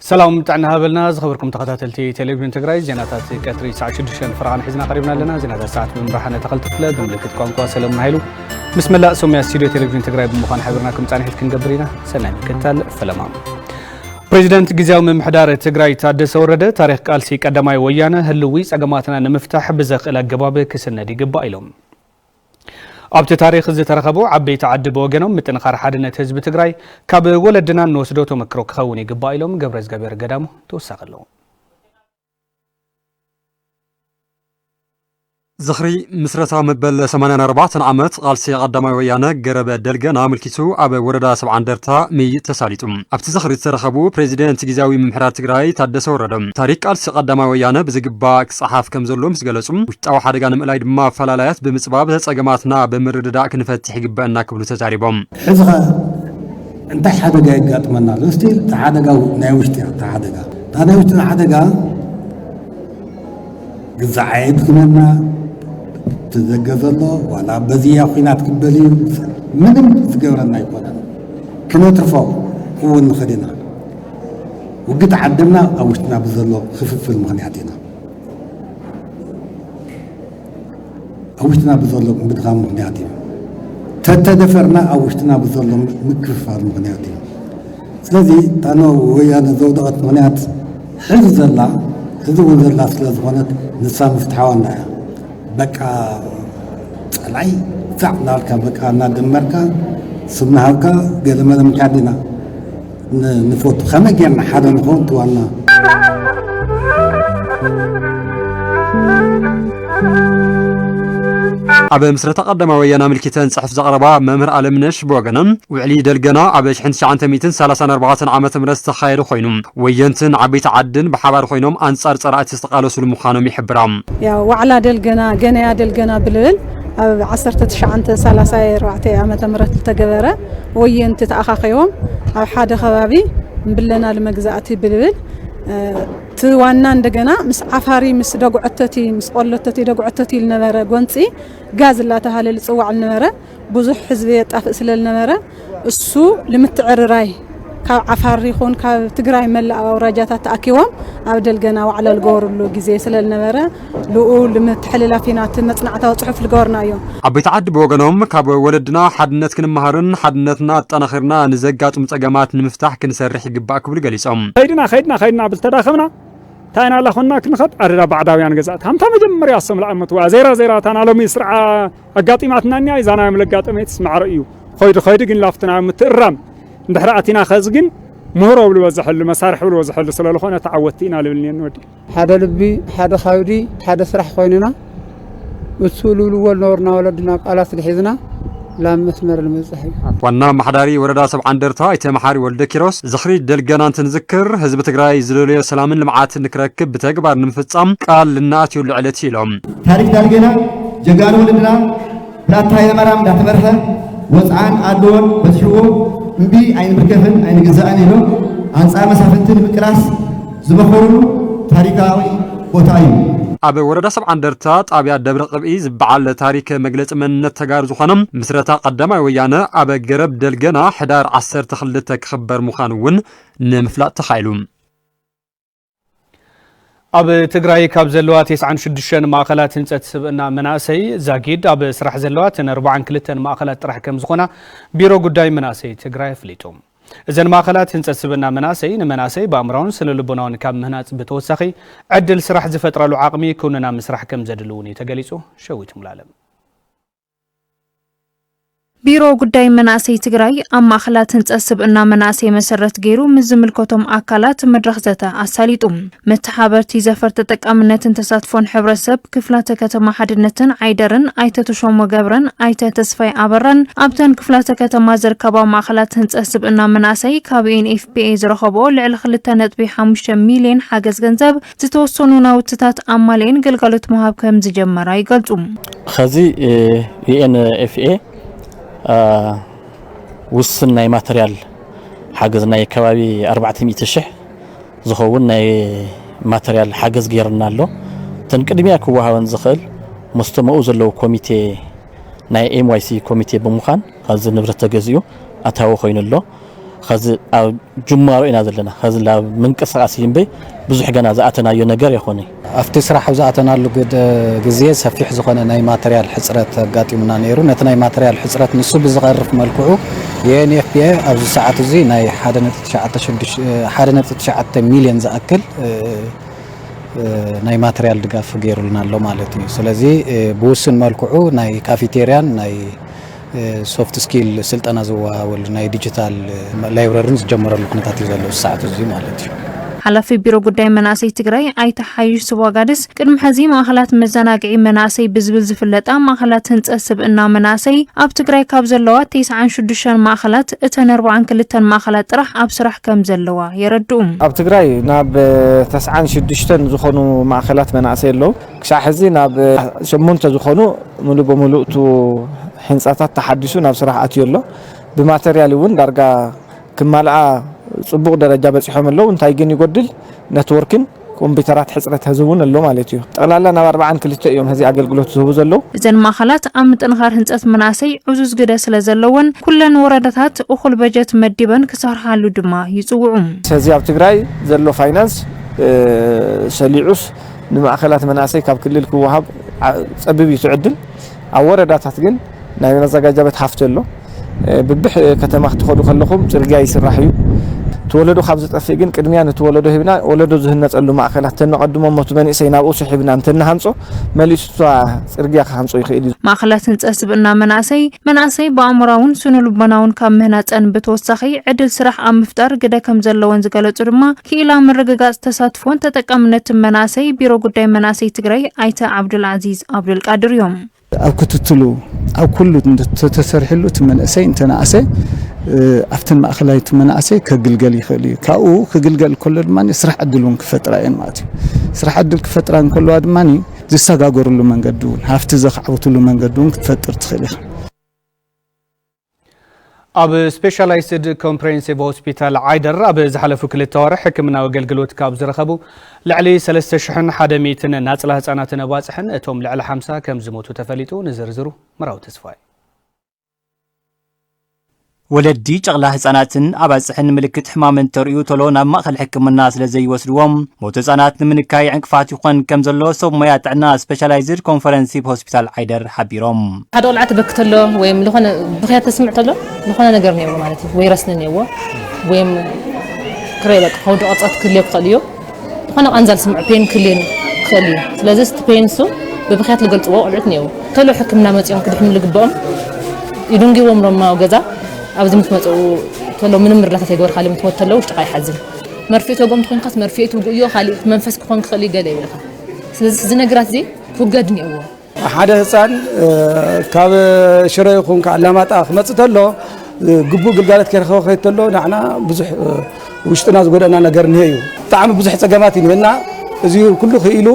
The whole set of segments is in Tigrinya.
ሰላም ጥዕና ሃበልና ዝኸበርኩም ተኸታተልቲ ቴሌቪዥን ትግራይ፣ ዜናታት ቀትሪ ሰዓት ሽዱሽተ ፍርቓን ሒዝና ቀሪብና ኣለና። ዜናታት ሰዓት ብምምራሕ ኣነ ተኸልቲ ክፍለ፣ ብምልክት ቋንቋ ሰለሙን ሃይሉ፣ ምስ መላእ ሶምያ ስቱድዮ ቴሌቪዥን ትግራይ ብምዃን ሓቢርናኩም ፃንሒት ክንገብር ኢና። ሰናይ ምክትታል ፈለማ። ፕሬዚደንት ግዜያዊ ምምሕዳር ትግራይ ታደሰ ወረደ፣ ታሪኽ ቃልሲ ቀዳማይ ወያነ ህልዊ ጸገማትና ንምፍታሕ ብዘኽእል ኣገባብ ክስነድ ይግባእ ኢሎም። ኣብቲ ታሪኽ ዝተረኸቡ ዓበይቲ ዓዲ ብወገኖም፣ ምጥንኻር ሓድነት ህዝቢ ትግራይ ካብ ወለድና እንወስዶ ተመክሮ ክኸውን ይግባእ ኢሎም። ገብረ እግዚኣብሔር ገዳሙ ተወሳኺ ኣለዎ። ዝኽሪ ምስረታ መበል ሰማንያን ኣርባዕተን ዓመት ቃልሲ ቀዳማይ ወያነ ገረበ ደልገና ኣመልኪቱ ኣብ ወረዳ ሰብዓ እንደርታ ምይይጥ ተሳሊጡ። ኣብቲ ዝኽሪ ዝተረኸቡ ፕሬዚደንት ግዜያዊ ምምሕዳር ትግራይ ታደሰ ወረደ፣ ታሪክ ቃልሲ ቀዳማይ ወያነ ብዝግባእ ክጸሓፍ ከም ዘሎ ምስ ገለጹ፣ ውሽጣዊ ሓደጋ ንምእላይ ድማ ኣፈላላያት ብምጽባብ ጸገማትና ብምርድዳእ ክንፈትሕ ይግበአና ክብሉ ተዛሪቦም። ሕዚ ኸ እንታይ ሓደጋ የጋጥመና ኣሎ? እስቲ እቲ ሓደጋ ናይ ውሽጢ፣ እቲ ሓደጋ፣ እታ ናይ ውሽጥና ሓደጋ ግዛዕ ኣየድክመና፣ እቲ ደገ ዘሎ ዋላ በዚ እያ ኲናት ክበል እዩ፣ ምንም ዝገብረና ኣይኮነን። ክነትርፎ እውን ንኽእል ኢና። ውግእ ተዓደምና ኣብ ውሽጥና ብዘሎ ክፍፍል ምኽንያት ኢና። ኣብ ውሽጥና ብዘሎ ምድኻም ምኽንያት እዩ። ተተደፈርና ኣብ ውሽጥና ብዘሎ ምክፍፋል ምኽንያት እዩ። ስለዚ እታ ንወያነ ዘውደቐት ምኽንያት ሕዚ ዘላ፣ ሕዚ እውን ዘላ ስለ ዝኾነት ንሳ ምፍትሓዋና እያ። በቃ ጸላኢ ዛዕ እናበልካ በቃ እናደመርካ ስም እናሃብካ ገለመለ ምካድ ኢና ን-፣ ንፈቱ። ከመይ ጌርና ሓደ ንኸውን? እቲ ዋና ኣብ ምስረታ ቀዳማዊ ወያነ ኣመልኪተን ጽሑፍ ዘቕረባ መምህር ኣለምነሽ ብወገነን፣ ውዕሊ ደልገና ኣብ ሽሕን ትሽዓተ ሚእትን ሰላሳን ኣርባዕተን ዓመተ ምህረት ዝተኻየደ ኮይኑ፣ ወየንትን ዓበይቲ ዓድን ብሓባር ኮይኖም ኣንጻር ጸላእቲ ዝተቓለሱሉ ምዃኖም ይሕብራ። ያው ዋዕላ ደልገና፣ ገነያ ደልገና ብልብል ኣብ ዓሰርተ ትሽዓተ ሰላሳ ኣርባዕተ ዓመተ ምህረት ዝተገበረ፣ ወየንቲ ተኣኻኺቦም ኣብ ሓደ ከባቢ እምብለና ልመግዛእቲ ብልብል፣ እ፣ እቲ ዋና እንደገና ምስ ዓፋሪ፣ ምስ ደጉዐተቲ፣ ምስ ቆሎተቲ፣ ደጉዐተቲ ልነበረ ጎንፂ ጋዝ እናተባሃለ ልፅዋዕ ልነበረ ብዙሕ ህዝቢ የጣፍእ ስለ ልነበረ፣ እሱ ንምትዕርራይ ካብ ዓፋር ይኹን ካብ ትግራይ መላእ ኣውራጃታት ተኣኪቦም ኣብ ደልገና ዋዕላ ልገበሩሉ ግዜ ስለ ልነበረ፣ ልኡ ንምትሕልላፍ ኢና እቲ መጽናዕታዊ ጽሑፍ ልገበርናዮ። ዓበይቲ ዓዲ ብወገኖም፣ ካብ ወለድና ሓድነት ክንመሃርን ሓድነትና ኣጠናኺርና ንዘጋጥሙ ጸገማት ንምፍታሕ ክንሰርሕ ይግባእ ክብሉ ገሊጾም። ከይድና፣ ከይድና፣ ከይድና ብዝተዳኸምና፣ እንታይ ኢና ላኾንና ክንኸድ? ኣደዳ ባዕዳውያን ገዛእቲ። ሃምታ መጀመርያ እሶም ለኣመትዋ፣ ዘይራ፣ ዘይራ፣ እታ ናሎሚ ስርዓ ኣጋጢማትና እኒኣ፣ እዛ ናዮም ለጋጠመትስ ማዕረ እዩ። ኸይዱ፣ ኸይዱ ግን ላፍትና ምትእራም እንድሕር ኣቲና፣ ኸዚ ግን ምህሮ ብልዎ ዝሐሉ፣ መሳርሒ ብልዎ ዝሐሉ ስለ ዝኾነ ተዓወትቲ ኢና ልብል እኒአ ንወዲ። ሓደ ልቢ፣ ሓደ ኻብዲ፣ ሓደ ስራሕ ኮይንና፣ እሱ ልብልዎ ልነበሩና ወለድና ቃላት ዝሒዝና ላብ መስመር ንምብጻሕ እዩ። ዋና ኣመሓዳሪ ወረዳ ሰብዓ እንደርታ ኣይተ መሓሪ ወልደ ኪሮስ፣ ዝኽሪ ደልገና እንትንዝክር፣ ህዝቢ ትግራይ ዝደልዮ ሰላምን ልምዓትን ንክረክብ ብተግባር ንምፍጻም ቃል ልናኣትየሉ ዕለት እዩ ኢሎም። ታሪክ ዳልገና ጀጋኑ ወለድና ብላታ ሃይለማርያም እንዳተመርሐ ወፅዓን ኣድልዎን በፅሕዎ እምቢ ኣይንብርከፍን ኣይንግዛእን ኢሎም ኣንፃር መሳፍንቲ ንምቅላስ ዝመኸሩሉ ታሪካዊ ቦታ እዩ። ኣብ ወረዳ ሰብዓ እንደርታ ጣብያ ደብረ ቅብኢ ዝበዓል ታሪክ መግለፂ መንነት ተጋሩ ዝኾነ ምስረታ ቀዳማይ ወያነ ኣብ ገረብ ደልገና ሕዳር ዓሰርተ ክልተ ክኽበር ምዃኑ እውን ንምፍላጥ ተኻኢሉ። ኣብ ትግራይ ካብ ዘለዋ ተስዓን ሽዱሽተን ማእኸላት ህንፀት ስብእና መናእሰይ ዛጊድ ኣብ ስራሕ ዘለዋ እተን ኣርባዓን ክልተን ማእኸላት ጥራሕ ከም ዝኾና ቢሮ ጉዳይ መናእሰይ ትግራይ ኣፍሊጡ። እዘን ማእኸላት ህንፀት ስብእና መናእሰይ ንመናእሰይ ብኣእምራውን ስነ ልቦናውን ካብ ምህናፅ ብተወሳኺ ዕድል ስራሕ ዝፈጥራሉ ዓቕሚ ክውንና ምስራሕ ከም ዘድሊ እውን እዩ ተገሊፁ። ሸዊት ሙሉኣለም። ቢሮ ጉዳይ መናእሰይ ትግራይ ኣብ ማእኸላት ህንፀት ስብእና መናእሰይ መሰረት ገይሩ ምስ ዝምልከቶም ኣካላት መድረኽ ዘተ ኣሳሊጡ። መተሓበርቲ ዘፈር ተጠቃምነትን ተሳትፎን ሕብረተሰብ ክፍላተ ከተማ ሓድነትን ዓይደርን ኣይተ ተሾመ ገብረን ኣይተ ተስፋይ ኣበራን ኣብተን ክፍላተ ከተማ ዝርከባ ማእኸላት ህንፀት ስብእና መናእሰይ ካብ ኤን ኤፍ ፒ ኤ ዝረኸብኦ ልዕሊ ክልተ ነጥቢ ሓሙሽተ ሚልዮን ሓገዝ ገንዘብ ዝተወሰኑ ናውትታት ኣማሊኤን ግልጋሎት ምሃብ ከም ዝጀመራ ይገልፁ። ኸዚ ዩ ኤን ኤፍ ኤ ውስን ናይ ማተርያል ሓገዝ ናይ ከባቢ ኣርባዕተ ሚእቲ ሽሕ ዝኸውን ናይ ማተርያል ሓገዝ ገይርና ኣሎ። እተን ቅድሚያ ክወሃበን ዝኽእል መስተመኡ ዘለዉ ኮሚቴ ናይ ኤም ዋይ ሲ ኮሚቴ ብምዃን ኣብዚ ንብረት ተገዚኡ ኣታዊ ኮይኑ ኣሎ። ኸዚ ኣብ ጅማሮ ኢና ዘለና። ኸዚ ናብ ምንቅስቃስ እዩ እምበይ ብዙሕ ገና ዝኣተናዮ ነገር የኾነ። ኣብቲ ስራሕ ኣብ ዝኣተናሉ ግደ-፣ ግዜ ሰፊሕ ዝኾነ ናይ ማተርያል ሕጽረት ኣጋጢሙና ነይሩ። ነቲ ናይ ማተርያል ሕጽረት ንሱ ብዝቐርፍ መልክዑ ዩ ኤን ኤፍ ፒ ኤ ኣብዚ ሰዓት እዚ ናይ ሓደ ነጥቢ ትሽዓተ ሽዱሽተ፣ ሓደ ነጥቢ ትሽዓተ ሚልዮን ዝኣክል፣ እ፣ እ፣ ናይ ማተርያል ድጋፍ ገይሩልና ኣሎ ማለት እዩ። ስለዚ፣ እ፣ ብውሱን መልክዑ ናይ ካፊቴርያን ናይ ሶፍት ስኪል ስልጠና ዝወሃበሉ ናይ ዲጂታል ላይብረሪን ዝጀመረሉ ኩነታት እዩ ዘሎ ሰዓት እዚ ማለት እዩ። ሓላፊ ቢሮ ጉዳይ መናእሰይ ትግራይ ኣይተ ሓይሽ ስዋጋድስ ቅድሚ ሕዚ ማእኸላት መዘናግዒ መናእሰይ ብዝብል ዝፍለጣ ማእኸላት ህንፀት ስብእና መናእሰይ ኣብ ትግራይ ካብ ዘለዋ ተስዓን ሽዱሽተን ማእኸላት እተን ኣርባዓን ክልተን ማእኸላት ጥራሕ ኣብ ስራሕ ከም ዘለዋ የረድኡ። ኣብ ትግራይ ናብ ተስዓን ሽዱሽተን ዝኾኑ ማእኸላት መናእሰይ ኣለዉ። ክሳዕ ሕዚ ናብ ሸሞንተ ዝኾኑ ሙሉእ ብሙሉእ እቲ ህንፃታት ተሓዲሱ ናብ ስራሕ ኣትዩ ኣሎ። ብማተርያል እውን ዳርጋ ክማልኣ ፅቡቕ ደረጃ በፂሖም ኣለዉ። እንታይ ግን ይጎድል? ነትወርክን ኮምፒውተራት ሕፅረት ሕዚ እውን ኣሎ ማለት እዩ። ጠቕላላ ናብ ኣርባዓን ክልተ እዮም ሕዚ ኣገልግሎት ዝህቡ ዘለዉ። እዘን ማእኸላት ኣብ ምጥንኻር ህንፀት መናእሰይ ዕዙዝ ግደ ስለ ዘለወን ኩለን ወረዳታት እኹል በጀት መዲበን ክሰርሓሉ ድማ ይፅውዑ። ሕዚ ኣብ ትግራይ ዘሎ ፋይናንስ፣ እ፣ ሰሊዑስ ንማእኸላት መናእሰይ ካብ ክልል ክወሃብ ዓ-፣ ጸቢብ እዩ እቲ ዕድል። ኣብ ወረዳታት ግን ናይ መዘጋጃ ቤት ሃፍቲ ኣሎ። እ፣ ብብሕ ከተማ ክትኸዱ ከለኹም ጽርግያ ይስራሕ እዩ። እቲ ወለዶ ካብ ዝጠፍእ ግን ቅድሚያ ነቲ ወለዶ ሂብና ወለዶ ዝህነጸሉ ማእኸላት ተነቐድሞ፣ እቲ መንእሰይ ናብኡ ስሒብና እንተንሃንጾ መሊሱ እታ ጽርግያ ክሃንጾ ይኽእል እዩ። ማእኸላት ህንጸት ስብእና መናእሰይ፣ መናእሰይ ብኣእምሮኣውን ስነ ልቦናውን ካብ ምህናጸን ብተወሳኺ ዕድል ስራሕ ኣብ ምፍጣር ግደ ከም ዘለወን ዝገለጹ ድማ ክኢላ ምርግጋጽ ተሳትፎን ተጠቃምነትን መናእሰይ ቢሮ ጉዳይ መናእሰይ ትግራይ ኣይተ ዓብዱልዓዚዝ ዓብዱልቃድር እዮም። ኣብ ክትትሉ ኣብ ኩሉ እንተተሰርሕሉ እቲ መንእሰይ እንተነኣሰ፣ እ፣ ኣብተን ማእኸላይ እቲ መናእሰይ ከግልገል ይኽእል እዩ። ካብኡ ክግልገል ከሎ ድማ ስራሕ ዕድል እውን ክፈጥራ እየን ማለት እዩ። ስራሕ ዕድል ክፈጥራ እንከለዋ ድማ ዝሰጋገሩሉ መንገዲ እውን ሃፍቲ ዘኻዕብትሉ መንገዲ እውን ክትፈጥር ትኽእል ኢኻ። ኣብ ስፔሻላይዝድ ኮምፕሬሄንሲቭ ሆስፒታል ዓይደር ኣብ ዝሓለፉ ክልተ ወርሒ ሕክምናዊ ኣገልግሎት ካብ ዝረኸቡ ልዕሊ ሰለስተ ሽሕን ሓደ ሚእትን ናጽላ ህጻናትን ኣባጽሕን እቶም ልዕሊ ሓምሳ ከም ዝሞቱ ተፈሊጡ። ንዝርዝሩ መራዊ ተስፋይ። ወለዲ ጨቕላ ህጻናትን ኣባጽሕን ምልክት ሕማም እንተርእዩ ቶሎ ናብ ማእከል ሕክምና ስለ ዘይወስድዎም፣ ሞት ህጻናት ንምንካይ ዕንቅፋት ይኾን ከም ዘሎ ሰብ ሞያ ጥዕና ስፔሻላይዝድ ኮንፈረንሲቭ ሆስፒታል ዓይደር ሓቢሮም። ሓደ ቆልዓ ትበኪ ተሎ ወይም ዝኾነ ብኽያት ተስምዕ ተሎ ዝኾነ ነገር ነይርዎ ማለት እዩ። ወይ ረስኒ ነይርዎ ወይም ክረይ በቃ ከውዲ ቅርጸት ክህልዮ ክኽእል እዩ። ዝኾነ ቃንዛ ዝስምዑ ፔን ክልየን ክኽእል እዩ። ስለዚ እቲ ፔን እሱ ብብኽያት ዝገልጽዎ ቆልዑት እኒአው። ቶሎ ሕክምና መጺኦም ክድሕኑ ዝግብኦም ይድንግዎም ሮማ ገዛ ኣብዚ ምስ መጽኡ ቶሎ ምንም እርዳታ ተይገበርካሉ ምስ ሞት ተሎ ውሽጥኻ ይሓዝን። መርፍእ ተጎም ትኾንካስ መርፍእ ትውግእዮ ካሊእ መንፈስ ክኾን ክኽእል እዩ ገለ ይብልካ። ስለዚ እዚ ነገራት እዚ ክውገድ እኒአዎ። ሓደ ህፃን፣ እ፣ ካብ ሽረ ይኹን ካብ ኣላማጣ ክመፅእ ተሎ፣ እ፣ ግቡእ ግልጋሎት ከይረኸበ ከይድ ተሎ ንዓና ብዙሕ፣ እ፣ ውሽጥና ዝጎደእና ነገር እኒሀ እዩ። ብጣዕሚ ብዙሕ ፀገማት እዩ እኒሀና። እዚ ኩሉ ክኢሉ፣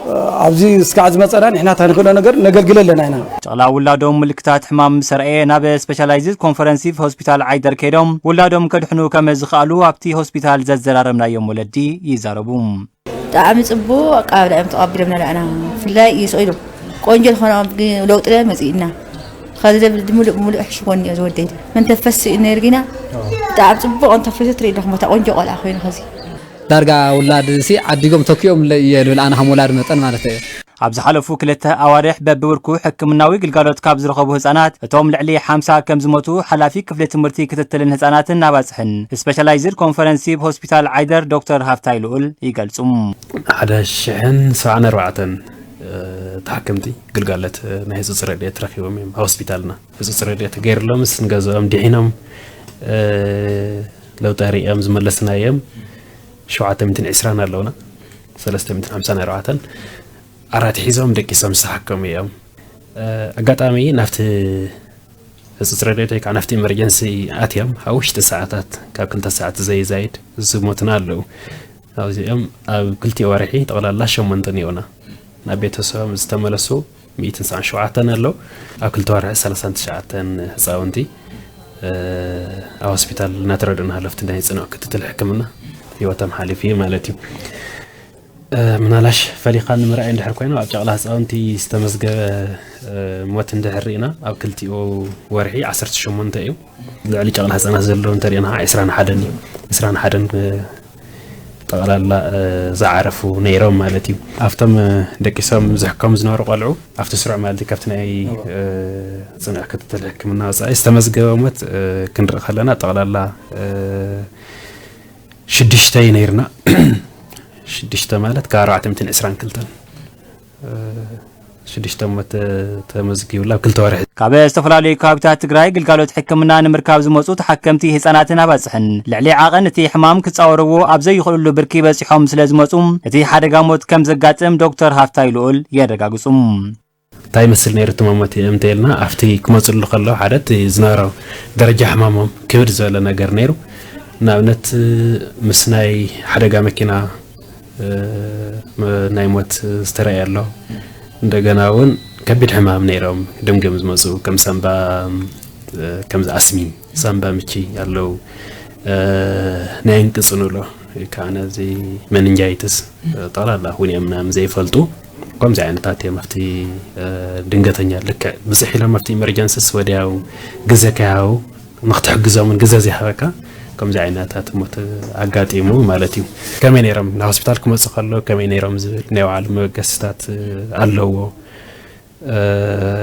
እ፣ ኣብዚ እስካዕ ዝመፀና ንሕና እንታይ ንኽእሎ ነገር ነገልግል ኣለና ኢና። ጨቕላ ውላዶም ምልክታት ሕማም ምስ ኣርኣየ ናብ ስፔሻላይዝድ ኮንፈረንሲቭ ሆስፒታል ዓይደር ከይዶም ውላዶም ከድሕኑ ከም ዝኸኣሉ ኣብቲ ሆስፒታል ዘዘራረብናዮም ወለዲ ይዛረቡ። ብጣዕሚ ጽቡቕ ኣቀባብላ እዮም ተቐቢሎምና። ንዓና ብፍላይ ይስቕ ኢሎም ቆንጆ ዝኾነ ለውጢ መጺእና። ኸዚ ደብል ብምሉእ ብምሉእ ሕሽጎኒ እዮ ዝወደይ። መንተፈስ ነይሩ ግና ብጣዕሚ ጽቡቕ እንተፍሪሱ ትርኢ ኣለኹም፣ እታ ቆንጆ ቆልዓ ኮይኑ ኸዚ። ዳርጋ ውላድ ሲ ዓዲጎም ተኪኦም እየ ልብል ኣነ ከም ወላድ መጠን ማለት እየ። ኣብ ዝሓለፉ ክልተ ኣዋርሕ በብብርኩ ሕክምናዊ ግልጋሎት ካብ ዝረኸቡ ህጻናት እቶም ልዕሊ ሓምሳ ከም ዝሞቱ ሓላፊ ክፍሊ ትምህርቲ ክትትልን ህጻናትን ኣባጽሕን ስፔሻላይዝድ ኮንፈረንሲቭ ሆስፒታል ዓይደር ዶክተር ሃፍታይ ልኡል ይገልጹ። ሓደ ሽሕን ሰብዓን ኣርባዕተን፣ እ፣ ተሓከምቲ ግልጋሎት፣ እ፣ ናይ ህጹጽ ረድኤት ረኺቦም እዮም ኣብ ሆስፒታልና። ህጹጽ ረድኤት ገይርሎምስ ንገዝኦም ድሒኖም፣ እ፣ ለውጢ ኣርእዮም ዝመለስና እዮም። ሸውዓተ ሚእትን ዕስራን ኣለውና። ሰለስተ ሚእትን ሓምሳን ኣርባዕተን ዓራት ሒዞም ደቂሶም ዝተሓከሙ እዮም። እ፣ ኣጋጣሚ ናብቲ ህጹጽ ረድኤት ወይ ከዓ ናብቲ ኢመርጀንሲ ኣትዮም ኣብ ውሽጢ ሰዓታት፣ ካብ ክልተ ሰዓት ዘይዛይድ ዝሞቱና ኣለዉ። ኣብዚኦም ኣብ ክልቲኡ ወርሒ ጠቕላላ ሸሞንተ ነይሩና። ናብ ቤተሰቦም ዝተመለሱ ሚእትን ሰብዓን ሸውዓተን ኣለዉ። ኣብ ክልተ ወርሒ ሰላሳን ትሽዓተን ህፃውንቲ፣ እ፣ ኣብ ሆስፒታል እናተረድኡ እናሃለፉ ናይ ፅኑዕ ክትትል ሕክምና ህይወቶም ሓሊፉ እዩ ማለት እዩ። ምናላሽ ፈሊኻ ንምርኣይ እንድሕር ኮይና ኣብ ጨቕላ ህፃውንቲ ዝተመዝገበ ሞት እንድሕር ርኢና ኣብ ክልቲኡ ወርሒ ዓሰርተ ሸሞንተ እዩ። ልዕሊ ጨቕላ ህፃናት ዘለዉ እንተሪእና ከዓ ዕስራን ሓደን እዩ። ዕስራን ሓደን ጠቕላላ ዝዓረፉ ነይሮም ማለት እዩ። ኣብቶም ደቂሶም ዝሕከሙ ዝነበሩ ቆልዑ ኣብቲ ስሩዕ ማለት ካብቲ ናይ ፅኑዕ ክትትል ሕክምና ወፃኢ ዝተመዝገበ ሞት ክንርኢ ከለና ጠቕላላ ሽዱሽተ እዩ ነይርና። ሽዱሽተ ማለት ካብ ኣርባዕተ ሚእትን ዕስራን ክልተን ሽዱሽተ ሞት ተመዝጊቡላ ኣብ ክልተ ወርሒ። ካብ ዝተፈላለዩ ከባቢታት ትግራይ ግልጋሎት ሕክምና ንምርካብ ዝመፁ ተሓከምቲ ህፃናትን ኣባፅሕን ልዕሊ ዓቐን እቲ ሕማም ክፃወርዎ ኣብ ዘይኽእልሉ ብርኪ በፂሖም ስለ ዝመፁ እቲ ሓደጋ ሞት ከም ዘጋጥም ዶክተር ሃፍታይ ልኡል የረጋግፁ። እንታይ ይመስል ነይሩ እቲ መሞት እንተ ኢልና ኣብቲ ክመፅሉ ከለዉ ሓደ እቲ ዝነበሮ ደረጃ ሕማሞም ክብድ ዝበለ ነገር ነይሩ። ንኣብነት ምስ ናይ ሓደጋ መኪና ናይ ሞት ዝተረኣየ ኣሎ። እንደገና እውን ከቢድ ሕማም ነይሮም ደምገም ዝመፁ ከም ሳምባ ከምዚ ኣስሚ ሳምባ ምቺ ኣለዉ። ናይ እንቅፅንሎ ከዓ ነዚ መንንጃይትስ ጠቕላላ እውን እዮም ምናምን ዘይፈልጡ ከምዚ ዓይነታት እዮም ኣብቲ ድንገተኛ ልክዕ ብዝሕ ኢሎም ኣብቲ ኢመርጀንስስ ወዲያው ግዘ ከያው ንክትሕግዞምን ግዘ ዘይሃበካ ከምዚ ዓይነታት ሞት ኣጋጢሙ ማለት እዩ። ከመይ ነይሮም ናብ ሆስፒታል ክመፁ ከለዉ ከመይ ነይሮም ዝብል ናይ ባዕሉ መበገስታት ኣለዎ።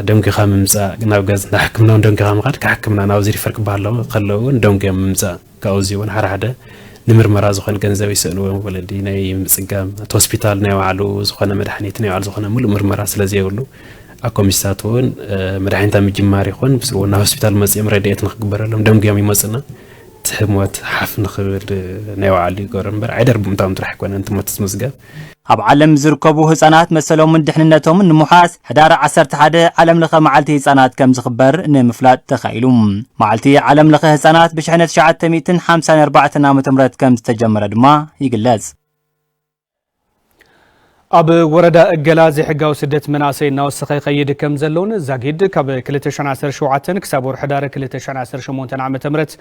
ደንጊኻ ምምፃእ ናብ ገዝ ናብ ሕክምና እውን ደንጊኻ ምኻድ ካብ ሕክምና ናብዚ ሪፈር ክበሃሉ ከለዉ እውን ደንጊ ምምፃእ ካብኡ እዚ እውን ሓደ ሓደ ንምርመራ ዝኾነ ገንዘብ ይስእንዎም ወለዲ ናይ ምፅጋም እቲ ሆስፒታል ናይ ባዕሉ ዝኾነ መድሓኒት ናይ ባዕሉ ዝኾነ ሙሉእ ምርመራ ስለ ዘይብሉ ኣብ ኮሚስታት እውን መድሓኒት ኣብ ምጅማር ይኹን ምስ እውን ናብ ሆስፒታል መፅኦም ረድኤት ንክግበረሎም ደንጊዮም ይመፁና እቲ ሕሞት ሓፍ ንክብል ናይ ባዕሉ ይገሩ እምበር ዓይደር ብምታም ጥራሕ ኣይኮነን እቲ ሞት ዝምዝገብ። ኣብ ዓለም ዝርከቡ ህጻናት መሰሎምን ድሕንነቶምን ንምውሓስ ሕዳር ዓሰርተ ሓደ ዓለም ለኸ መዓልቲ ህጻናት ከም ዝኽበር ንምፍላጥ ተኻኢሉ። መዓልቲ ዓለም ለኸ ህጻናት ብሽሕነ ትሽዓተ ሚእትን ሓምሳን ኣርባዕተን ዓመተ ምህረት ከም ዝተጀመረ ድማ ይግለጽ። ኣብ ወረዳ እገላ ዘይሕጋዊ ስደት መናእሰይ እናወሰኸ ይኸይድ ከም ዘሎን ዛጊድ ካብ ክልተ ሽሕን ዓሰርተ ሸውዓተን ክሳብ ወርሒ ሕዳር ክልተ ሽሕን ዓሰርተ ሸሞንተን ዓመተ ምህረት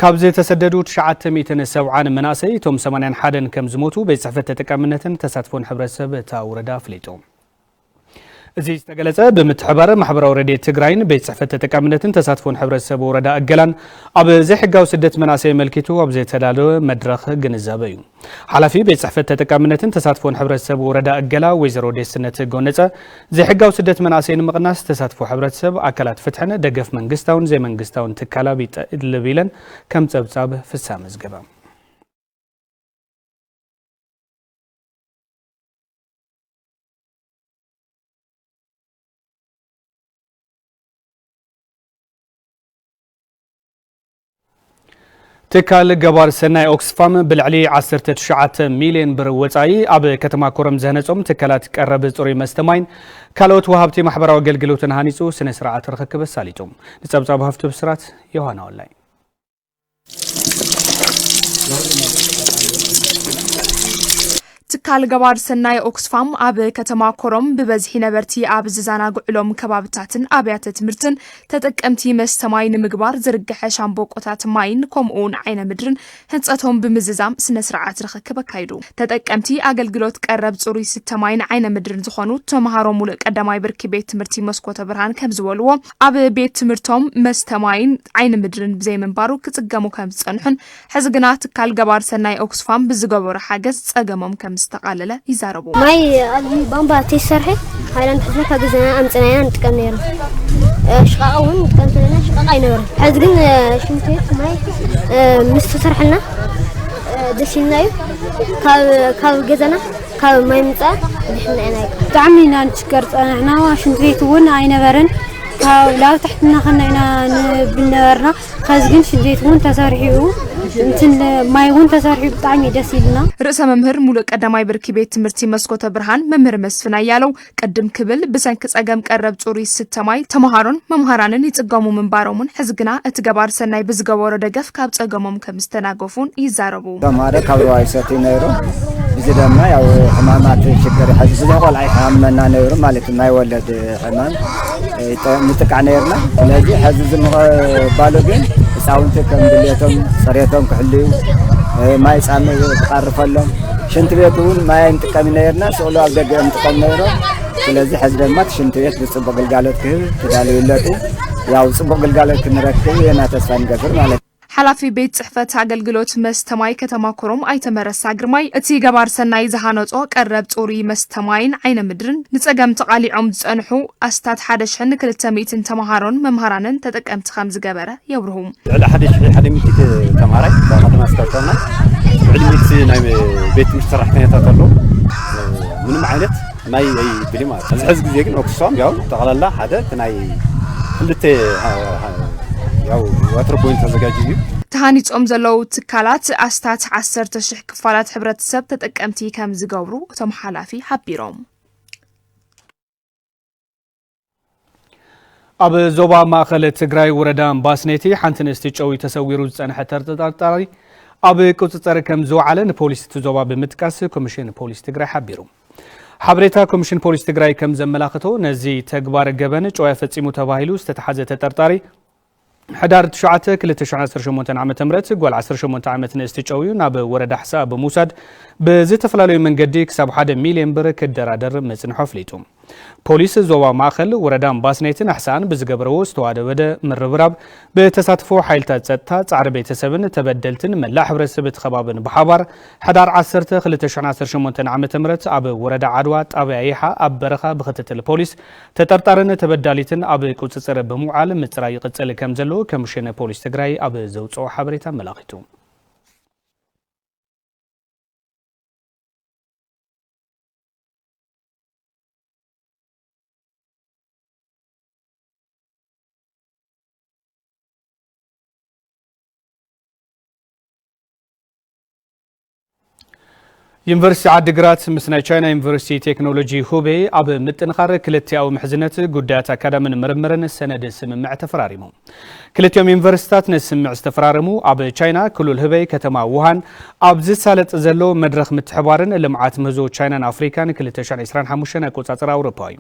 ካብ ዝተሰደዱ ትሽዓተ ሚእትን ሰብዓን መናእሰይ እቶም ሰማንያን ሓደን ከም ዝሞቱ ቤት ጽሕፈት ተጠቃምነትን ተሳትፎን ሕብረተሰብ እታ ወረዳ ኣፍሊጡ። እዚ ዝተገለጸ ብምትሕባር ማሕበራዊ ረድኤት ትግራይን ቤት ጽሕፈት ተጠቃምነትን ተሳትፎን ሕብረተሰብ ወረዳ እገላን ኣብ ዘይሕጋዊ ስደት መናእሰይ ኣመልኪቱ ኣብ ዝተዳለወ መድረኽ ግንዛበ እዩ። ሓላፊ ቤት ጽሕፈት ተጠቃምነትን ተሳትፎን ሕብረተሰብ ወረዳ እገላ ወይዘሮ ደስነት ጎነጸ፣ ዘይሕጋዊ ስደት መናእሰይ ንምቕናስ ተሳትፎ ሕብረተሰብ፣ ኣካላት ፍትሕን ደገፍ መንግስታውን ዘይመንግስታውን ትካላት ይጠልብ ኢለን ከም ጸብጻብ ፍሳ መዝገበ። ትካል ገባር ሰናይ ኦክስፋም ብልዕሊ ዓሰርተ ትሽዓተ ሚልዮን ብር ወጻኢ ኣብ ከተማ ኮረም ዘህነጾም ትካላት ቀረብ ጽሩይ መስተ ማይን ካልኦት ወሃብቲ ማሕበራዊ ኣገልግሎትን ሃኒጹ ስነ ስርዓት ርኽክብ ኣሳሊጡ። ንጸብጻብ ሃፍቱ ብስራት ዮሃና ወላይ። ትካል ገባር ሰናይ ኦክስፋም ኣብ ከተማ ኮሮም ብበዝሒ ነበርቲ ኣብ ዝዘናግዕሎም ከባብታትን ኣብያተ ትምህርትን ተጠቀምቲ መስተ ማይ ንምግባር ዝርገሐ ሻምቦቆታት ማይን ከምኡ እውን ዓይነ ምድርን ህንፀቶም ብምዝዛም ስነ ስርዓት ርኽክብ ኣካይዱ። ተጠቀምቲ ኣገልግሎት ቀረብ ፅሩይ ስተ ማይን ዓይነ ምድርን ዝኾኑ ተምሃሮ ሙሉእ ቀዳማይ ብርኪ ቤት ትምህርቲ መስኮተ ብርሃን ከም ዝበልዎ ኣብ ቤት ትምህርቶም መስተ ማይን ዓይኒ ምድርን ብዘይምንባሩ ክጽገሙ ከም ዝጸንሑን፣ ሕዚ ግና ትካል ገባር ሰናይ ኦክስፋም ብዝገበሮ ሓገዝ ጸገሞም ከም ዝተቓለለ ይዛረቡ። ማይ ኣብዚ ቧንቧ ተይሰርሐ ሃይላንድ ሒዝና ካብ ገዛና ኣምጽና ኢና ንጥቀም ነይርና። ሽቓቕ እውን ንጥቀም ተለና ሽቓቕ ኣይነበረን። ሕዚ ግን ሽንቲ ቤት ማይ ምስ ተሰርሐልና ደስ ኢልና እዩ። ካብ ገዛና ካብ ማይ ምፃእ ድሕና ኢና። ብጣዕሚ ኢና ንሽገር ፀናሕና። ሽንቲ ቤት እውን ኣይነበረን። ካብ ላብ ታሕትና ከና ኢና ንብል ነበርና። ኸዚ ግን ሽንቲ ቤት እውን ተሰሪሑ እንትን ማይ እውን ተሰሪሑ ብጣዕሚ ደስ ኢልና። ርእሰ መምህር ሙሉእ ቀዳማይ ብርኪ ቤት ትምህርቲ መስኮተ ብርሃን መምህር መስፍን ኣያለው ቅድም ክብል ብሰንኪ ጸገም ቀረብ ጽሩይ ዝስተ ማይ ተመሃሮን መምሃራንን ይጽገሙ ምንባሮምን ሕዚ ግና እቲ ገባር ሰናይ ብዝገበሮ ደገፍ ካብ ጸገሞም ከም ዝተናገፉን ይዛረቡ። ተምሃሮ ካብ ሩባ ይሰትዩ ነይሩ። እዚ ድማ ያው ሕማማት ሽግር ሕዚ ብዙሕ ቆልዓ ይሓመና ነይሩ ማለት እዩ። ናይ ወለድ ሕማም ንጥቃዕ ነይርና። ስለዚ ሕዚ ዝምቐባሉ ግን ህፃውንቲ ከም ድልየቶም ፅሬቶም ክሕልዩ ማይ ፃምእ ክቐርፈሎም ሽንቲ ቤት እውን ማይ ንጥቀም ነርና፣ ስእሉ ኣብ ደገ እዮም ጥቀም ነይሮም። ስለዚ ሕዚ ድማ እቲ ሽንቲ ቤት ብፅቡቅ ግልጋሎት ክህብ ተዳልዩ ኣሎ። እቲ ያው ፅቡቅ ግልጋሎት ክንረክብ ኢና ተስፋ ንገብር ማለት እዩ። ሓላፊ ቤት ጽሕፈት ኣገልግሎት መስተ ማይ ከተማ ኮረም ኣይተ መረሳ ግርማይ፣ እቲ ገባር ሰናይ ዝሃነጾ ቀረብ ጽሩይ መስተ ማይን ዓይነ ምድርን ንጸገም ተቓሊዖም ዝጸንሑ ኣስታት ሓደ ሽሕን ክልተ ሚእትን ተመሃሮን መምሃራንን ተጠቀምቲ ከም ዝገበረ የብርሁ። ልዕሊ ሓደ ሽሕ ሓደ ሚእቲ ተምሃራይ ካብ ከተማ ስካብካብና ልዕሊ ሚእቲ ናይ ቤት ትምህርቲ ሰራሕተኛታት ኣሎ። ምንም ዓይነት ማይ ኣይብል ማለት። ኣብዚ ሕዚ ግዜ ግን ኦክስፋም ያው ጠቕላላ ሓደ እቲ ናይ ክልተ፣ አ፣ አ፣ ያው ዋተር ቦይንት ተዘጋጅዩ እዩ። ተሃኒጾም ዘለዉ ትካላት ኣስታት ዓሰርተ ሽሕ ክፋላት ሕብረተሰብ ተጠቀምቲ ከም ዝገብሩ እቶም ሓላፊ ሓቢሮም። ኣብ ዞባ ማእኸል ትግራይ ወረዳ እምባስኔቲ ሓንቲ ንእስቲ ጨዊ ተሰዊሩ ዝጸንሐ ተጠርጣሪ ኣብ ቁጽጽር ከም ዝወዓለ ንፖሊስ እቲ ዞባ ብምጥቃስ ኮሚሽን ፖሊስ ትግራይ ሓቢሩ። ሓበሬታ ኮሚሽን ፖሊስ ትግራይ ከም ዘመላኽቶ፣ ነዚ ተግባር ገበን ጨዋይ ፈጺሙ ተባሂሉ ዝተታሕዘ ተጠርጣሪ፣ ሕዳር ትሽዓተ ክልተ ሽሕን ዓሰርተ ሸሞንተን ዓመተ ምህረት ጓል ዓሰርተ ሸሞንተ ዓመት ንእስቲ ጨውዩ ናብ ወረዳ ሕሳእ ብምውሳድ ብዝተፈላለዩ መንገዲ ክሳብ ሓደ ሚልዮን ብር ክደራደር ምጽንሖ ኣፍሊጡ። ፖሊስ ዞባ ማእኸል ወረዳ እምባስኔትን ኣሕሳእን ብዝገበረዎ ዝተዋደደ ምርብራብ ብተሳትፎ ሓይልታት ጸጥታ፣ ጻዕሪ ቤተሰብን ተበደልትን መላእ ሕብረተሰብ እቲ ከባብን ብሓባር ሕዳር ዓሰርተ ክልተ ሽሕን ዓሰርተ ሸሞንተን ዓመተ ምህረት ኣብ ወረዳ ዓድዋ ጣብያ ይሓ ኣብ በረኻ ብክትትል ፖሊስ ተጠርጣርን ተበዳሊትን ኣብ ቁጽጽር ብምውዓል ምጽራይ ይቕጽል ከም ዘሎ ኮሚሽን ፖሊስ ትግራይ ኣብ ዘውጽኦ ሓበሬታ ኣመላኺቱ። ዩኒቨርሲቲ ዓዲግራት ምስ ናይ ቻይና ዩኒቨርሲቲ ቴክኖሎጂ ሁቤይ ኣብ ምጥንኻር ክልቲኣዊ ምሕዝነት ጉዳያት ኣካዳምን ምርምርን ሰነድ ስምምዕ ተፈራሪሙ። ክልቲኦም ዩኒቨርሲቲታት ነዚ ስምምዕ ዝተፈራረሙ ኣብ ቻይና ክልል ሁቤይ ከተማ ውሃን ኣብ ዝሳለጥ ዘሎ መድረኽ ምትሕባርን ልምዓት ምህዞ ቻይናን ኣፍሪካን ክልተ ሽሕን ዕስራን ሓሙሽተን ኣቆጻጽራ ኣውሮፓ እዩ።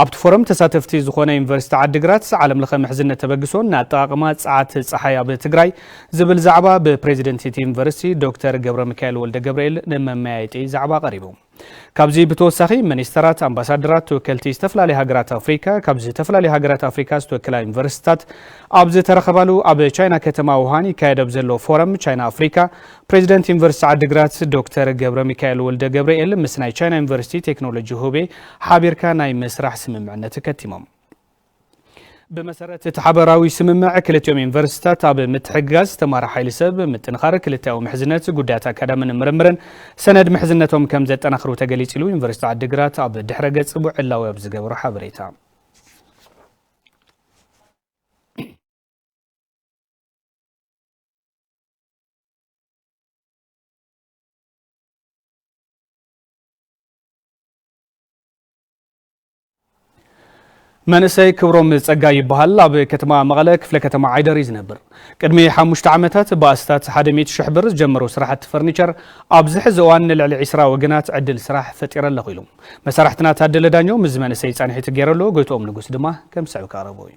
ኣብቲ ፎረም ተሳተፍቲ ዝኾነ ዩኒቨርሲቲ ዓዲግራት ዓለም ለኸ ምሕዝነት ተበግሶን ንኣጠቓቕማ ጸዓት ጸሓይ ኣብ ትግራይ ዝብል ዛዕባ ብፕሬዚደንት እቲ ዩኒቨርሲቲ ዶክተር ገብረ ሚካኤል ወልደ ገብርኤል ንመመያየጢ ዛዕባ ቀሪቡ። ካብዚ ብተወሳኺ ሚኒስተራት፣ ኣምባሳደራት፣ ተወከልቲ ዝተፈላለዩ ሃገራት ኣፍሪካ፣ ካብ ዝተፈላለዩ ሃገራት ኣፍሪካ ዝተወከላ ዩኒቨርሲቲታት ኣብ ዝተረኸባሉ ኣብ ቻይና ከተማ ውሃን ይካየድ ኣብ ዘሎ ፎረም ቻይና ኣፍሪካ ፕሬዚደንት ዩኒቨርሲቲ ዓዲግራት ዶክተር ገብረ ሚካኤል ወልደ ገብርኤል ምስ ናይ ቻይና ዩኒቨርሲቲ ቴክኖሎጂ ሁቤ ሓቢርካ ናይ ምስራሕ ስምምዕነት ከቲሞም። ብመሰረት እቲ ሓበራዊ ስምምዕ ክልቲኦም ዩኒቨርሲቲታት ኣብ ምትሕግጋዝ ተማሪ ሓይሊ ሰብ ምጥንኻር ክልቲኣዊ ምሕዝነት ጉዳያት ኣካዳምን ምርምርን ሰነድ ምሕዝነቶም ከም ዘጠናኽሩ ተገሊጹ ኢሉ ዩኒቨርሲቲ ዓዲግራት ኣብ ድሕረ ገጽ ብዕላዊ ኣብ ዝገበሮ ሓበሬታ። መንእሰይ ክብሮም ጸጋይ ይበሃል። ኣብ ከተማ መቐለ ክፍለ ከተማ ዓይደር እዩ ዝነብር። ቅድሚ ሓሙሽተ ዓመታት ብኣስታት ሓደ ሚእቲ ሽሕ ብር ዝጀመሮ ስራሕቲ ፈርኒቸር ኣብዚ ሕዚ እዋን ንልዕሊ ዒስራ ወገናት ዕድል ስራሕ ፈጢረ ኣለኹ ኢሉ። መሳርሕትና ታደለ ዳኘው ምስ መንእሰይ ጻንሒት ገይረሎ፣ ጎይትኦም ንጉስ ድማ ከም ዝስዕብ ክቕርቦ እዩ።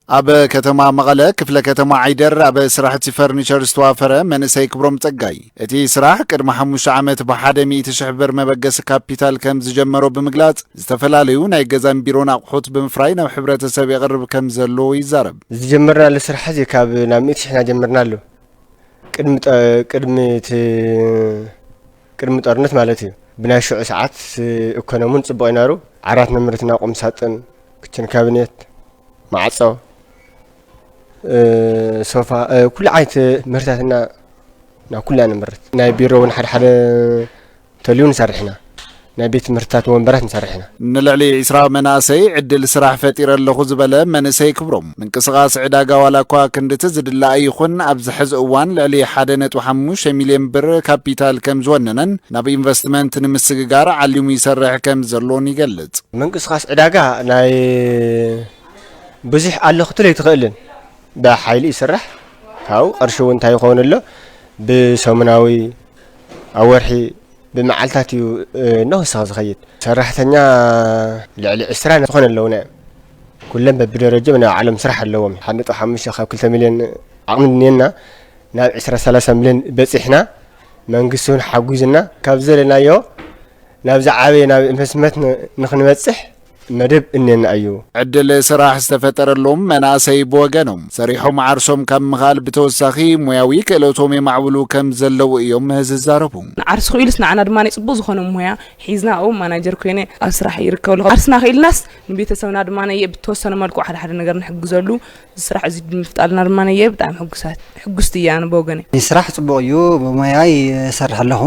ኣብ ከተማ መቐለ ክፍለ ከተማ ዓይደር ኣብ ስራሕቲ ፈርኒቸር ዝተዋፈረ መንእሰይ ክብሮም ጸጋይ፣ እቲ ስራሕ ቅድሚ ሓሙሽተ ዓመት ብሓደ ሚእቲ ሽሕ ብር መበገሲ ካፒታል ከም ዝጀመሮ ብምግላጽ፣ ዝተፈላለዩ ናይ ገዛን ቢሮን ኣቑሑት ብምፍራይ ናብ ሕብረተሰብ የቕርብ ከም ዘሎ ይዛረብ። ዝጀመርናሉ ስራሕ እዚ ካብ ናብ ሚእቲ ሽሕ ኢና ጀመርናሉ። ቅድሚ ጠ-፣ ቅድሚ እቲ፣ ቅድሚ ጦርነት ማለት እዩ። ብናይ ሽዑ ሰዓት ኢኮኖሚን ጽቡቕ እዩ ነይሩ። ዓራት ነምርትና፣ ቁም ሳጥን፣ ክችን ካቢኔት፣ ማዕጾ፣ እ፣ ሶፋ፣ እ፣ ኩሉ ዓይነት ምህርታትና ናብ ኩላ ነምርት። ናይ ቢሮ እውን ሓደ ሓደ እንተልዩ ንሰርሕ ኢና። ናይ ቤት ትምህርትታት ወንበራት ንሰርሕ ኢና። ንልዕሊ ዒስራ መናእሰይ ዕድል ስራሕ ፈጢረ ኣለኹ ዝበለ መንእሰይ ክብሮም፣ ምንቅስቓስ ዕዳጋ ዋላ እኳ ክንድቲ ዝድለ ኣይኹን፣ ኣብዚ ሕዚ እዋን ልዕሊ ሓደ ነጥቢ ሓሙሽተ ሚልዮን ብር ካፒታል ከም ዝወነነን ናብ ኢንቨስትመንት ንምስግጋር ዓሊሙ ይሰርሕ ከም ዘሎን ይገልጽ። ምንቅስቓስ ዕዳጋ ናይ ብዙሕ ኣሎ ክትብል ኣይትኽእልን። ብሓይሊ ይስራሕ። ካብኡ ቅርሺ እውን እንታይ ይኸውን ኣሎ፣ ብሰሙናዊ፣ ኣብ ወርሒ፣ ብመዓልታት እዩ፣ እ፣ እናወሰኸ ዝኸይድ። ሰራሕተኛ ልዕሊ ዕስራ ዝኾነ ኣለውና እዮም። ኩሎም በብደረጃ ናይ ባዕሎም ስራሕ ኣለዎም። ሓደ ነጥቢ ሓሙሽተ ካብ ክልተ ሚልዮን ዓቕሚ እኒአና፣ ናብ ዕስራ ሰላሳ ሚልዮን በጺሕና፣ መንግስቲ እውን ሓጒዝና፣ ካብ ዘለናዮ ናብ ዝዓበየ ናብ ኢንቨስትመንት ን-፣ ንኽንበጽሕ መደብ እኔና እዩ። ዕድል ስራሕ ዝተፈጠረሎም መናእሰይ ብወገኖም፣ ሰሪሖም ዓርሶም ካብ ምኽኣል ብተወሳኺ ሞያዊ ክእለቶም የማዕብሉ ከም ዘለዉ እዮም ዝዛረቡ። ንዓርሱ ክኢሉስ ንዓና ድማ ናይ ጽቡቕ ዝኾነ ሞያ ሒዝና ኣብኡ ማናጀር ኮይነ ኣብ ስራሕ ይርከብ ኣለኹ። ዓርስና ክኢልናስ ንቤተሰብና ድማ ነየ ብተወሰነ መልክዑ ሓደ ሓደ ነገር ንሕግዘሉ። እዚ ስራሕ እዚ ብምፍጣርና ድማ ነየ ብጣዕሚ ሕጉሳት፣ ሕጉስቲ እየ ኣነ ብወገነይ። ስራሕ ጽቡቕ እዩ፣ ብሞያይ እሰርሕ ኣለኹ።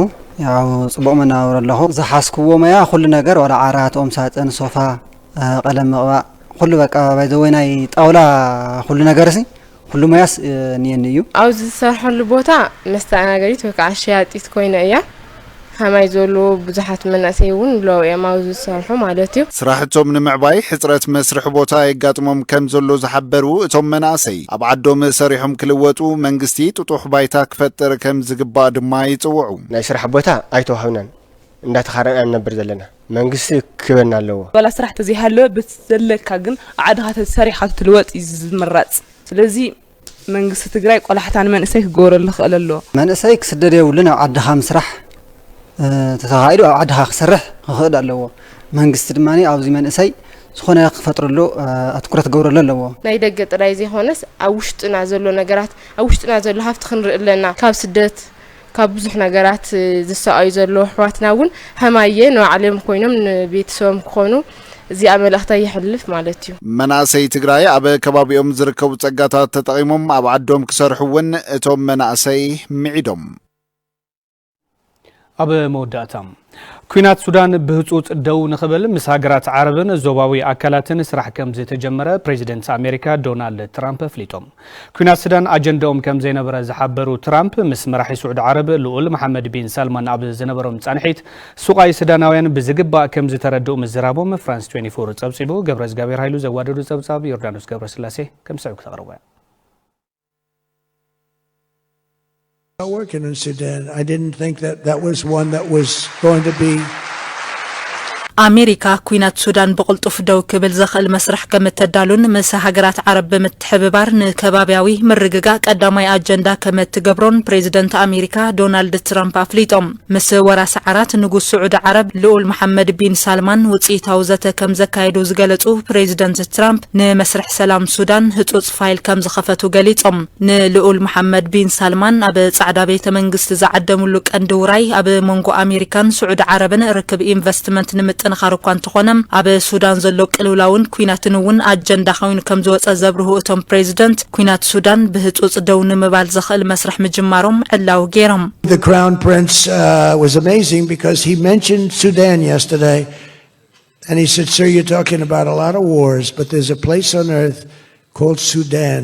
ያው ጽቡቕ መነባብሮ ኣለኹ። ዝሓዝክዎ ሞያ ኩሉ ነገር፣ ዋላ ዓራት፣ ኦም ሳጥን፣ ሶፋ፣ እ፣ ቀለም ምቕባእ፣ ኩሉ በቃ፣ ባይ ዘ ወይ ናይ ጣውላ ኩሉ ነገርሲ፣ ኩሉ ሞያስ፣ እ፣ እኒኤኒ እዩ። ኣብዚ ዝሰርሐሉ ቦታ መስተኣናገዲት ወይ ከዓ ሸያጢት ኮይነ እያ። ከማይ ዘሎ ብዙሓት መናእሰይ እውን ኣለዉ እዮም ኣብዚ ዝሰርሑ ማለት እዩ። ስራሕቶም ንምዕባይ ሕፅረት መስርሒ ቦታ የጋጥሞም ከም ዘሎ ዝሓበሩ እቶም መናእሰይ፣ ኣብ ዓዶም ሰሪሖም ክልወጡ መንግስቲ ጥጡሕ ባይታ ክፈጥር ከም ዝግባእ ድማ ይፅውዑ። ናይ ስራሕ ቦታ ኣይተዋህብናን፣ እንዳተኻረና ንነብር ዘለና። መንግስቲ ክበና ኣለዎ። ዋላ ስራሕ ተዘይሃለወ፣ በቲ ዘለካ ግን ኣብ ዓድኻ ተሰሪሕካ ትልወጥ እዩ ዝምረፅ። ስለዚ መንግስቲ ትግራይ ቆላሕታ ንመንእሰይ ክገብረሉ ክኽእል ኣለዎ። መንእሰይ ክስደድ የብሉን፣ ኣብ ዓድኻ ምስራሕ፣ እ፣ ተተኻኢሉ ኣብ ዓድኻ ክሰርሕ ክኽእል ኣለዎ። መንግስቲ ድማ ኣብዚ መንእሰይ ዝኾነ ክፈጥረሉ፣ እ፣ ኣትኩረት ክገብረሉ ኣለዎ። ናይ ደገ ጥራይ ዘይኮነስ ኣብ ውሽጥና ዘሎ ነገራት፣ ኣብ ውሽጥና ዘሎ ሃፍቲ ክንርኢ ኣለና። ካብ ስደት፣ ካብ ብዙሕ ነገራት፣ እ፣ ዝሰቃዩ ዘለዉ ኣሕዋትና እውን ከማየ ንባዕሎም ኮይኖም ንቤተሰቦም ክኾኑ እዚኣ መልእኽታ የሕልፍ ማለት እዩ። መናእሰይ ትግራይ ኣብ ከባቢኦም ዝርከቡ ጸጋታት ተጠቒሞም ኣብ ዓዶም ክሰርሑ እውን እቶም መናእሰይ ምዒዶም። ኣብ መወዳእታ፣ ኲናት ሱዳን ብህጹጽ ደው ንኽብል ምስ ሃገራት ዓረብን ዞባዊ ኣካላትን ስራሕ ከም ዝተጀመረ ፕሬዚደንት ኣሜሪካ ዶናልድ ትራምፕ ኣፍሊጦም። ኲናት ሱዳን ኣጀንዳኦም ከም ዘይነበረ ዝሓበሩ ትራምፕ፣ ምስ መራሒ ስዑዲ ዓረብ ልኡል መሓመድ ቢን ሳልማን ኣብ ዝነበሮም ጻንሒት፣ ሱቓይ ሱዳናውያን ብዝግባእ ከም ዝተረድኡ ምዝራቦም ፍራንስ ትዌንቲ ፎር ጸብጺቡ። ገብረ እግዚኣብሔር ሃይሉ ዘዋደዱ ጸብጻብ ዮርዳኖስ ገብረስላሴ ከም ዝስዕብ ክተቕርቦ እያ። Working in Sudan, I didn't think that that was one that was going to be ኣሜሪካ ኲናት ሱዳን ብቕልጡፍ ደው ክብል ዘኽእል መስርሕ ከም እተዳሉን ምስ ሃገራት ዓረብ ብምትሕብባር ንከባብያዊ ምርግጋእ ቀዳማይ ኣጀንዳ ከም እትገብሮን ፕሬዚደንት ኣሜሪካ ዶናልድ ትራምፕ ኣፍሊጦም። ምስ ወራሲ ዓራት ንጉስ ስዑዲ ዓረብ ልኡል መሓመድ ቢን ሳልማን ውጽኢታዊ ዘተ ከም ዘካየዱ ዝገለጹ ፕሬዚደንት ትራምፕ፣ ንመስርሕ ሰላም ሱዳን ህጹጽ ፋይል ከም ዝኸፈቱ ገሊጾም። ንልኡል መሓመድ ቢን ሳልማን ኣብ ጻዕዳ ቤተ መንግስቲ ዝዓደምሉ ቀንዲ ውራይ፣ ኣብ መንጎ ኣሜሪካን ስዑዲ ዓረብን ርክብ ኢንቨስትመንት ንምጥንኻር እኳ እንተኾነ፣ ኣብ ሱዳን ዘሎ ቅልውላውን ኲናትን እውን ኣጀንዳ ኮይኑ ከም ዝወጸ ዘብርሁ እቶም ፕሬዚደንት፣ ኲናት ሱዳን ብህጹጽ ደው ንምባል ዘኽእል መስርሕ ምጅማሮም ዕላዊ ገይሮም። The Crown Prince, uh, was amazing because he mentioned Sudan yesterday, and he said, "Sir, you're talking about a lot of wars, but there's a place on earth called Sudan,